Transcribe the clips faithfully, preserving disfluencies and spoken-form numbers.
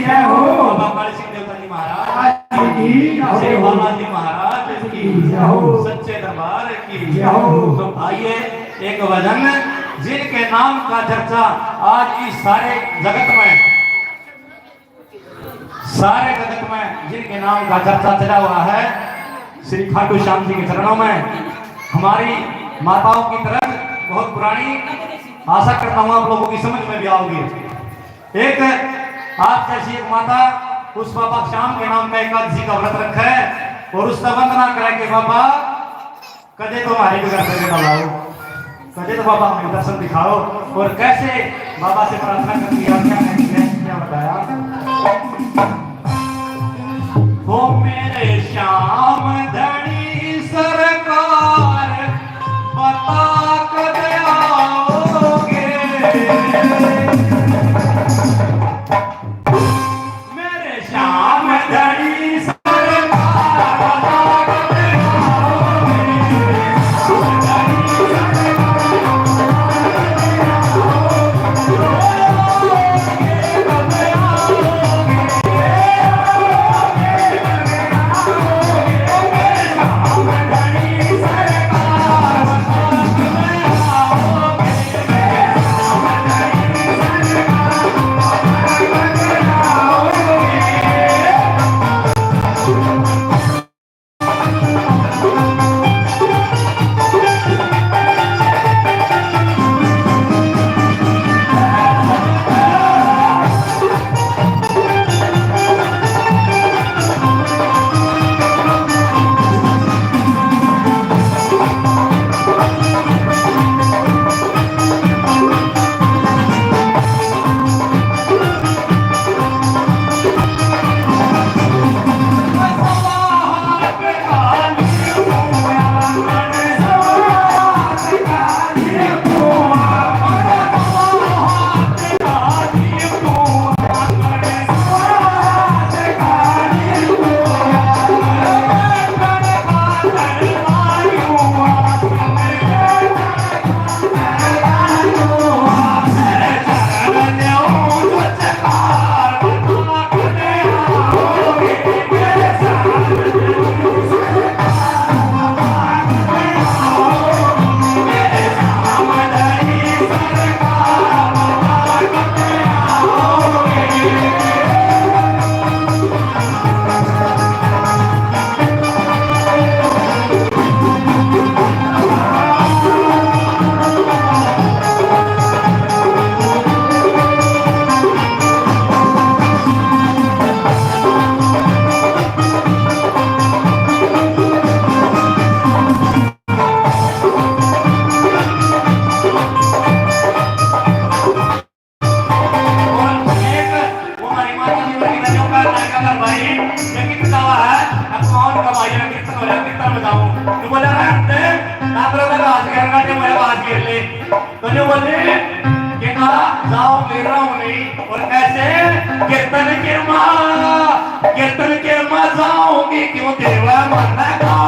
जय हो। बाबा काली सिंह देवता जी महाराज की जय हो। सेवालाल जी महाराज की जय हो। सच्चे दरबार की जय हो। तो आइए, एक भजन जिनके नाम का चर्चा आज इस सारे जगत में, सारे जगत में जिनके नाम का चर्चा चला हुआ है, श्री खाटू श्याम जी के चरणों में। हमारी माताओं की तरफ बहुत पुरानी, आशा करता हूँ आप लोगों की समझ में भी आओगी। एक आप जैसी एक माता उस बाबा श्याम के नाम का एकादशी का व्रत रखे और उसका वंदना करे कि बाबा, कदे तो हमारे भी घर पे बेटा लाओ, कदे तो बाबा हमें दर्शन दिखाओ। और कैसे बाबा से प्रार्थना करती है और क्या कहती है, क्या बताया? ओ मेरे श्याम धनी सरकार, बता कद आओगे? मेरे श्याम धनी सरकार, बता कद आओगे? और एक वो हमारी माता जी वर्गी का जो का नायका का भाई, ये कीर्तन गावा है, अब कौन का भाई है, कीर्तन हो रहा, कीर्तन बजाऊं। तो बोला, "रहन दे, ना करो, मैं बात करना, जो मैं बात कर ले।" तो जो बोले कि ना, जाओ, गिर रहा हूँ नहीं। और कैसे? कीर्तन के माँ, कीर्तन के माँ जाऊंगी क्यों देवा मन का।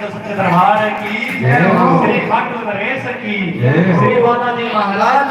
सच्चे दरबार की, श्री खाटू नरेश की, श्री बालाजी महाराज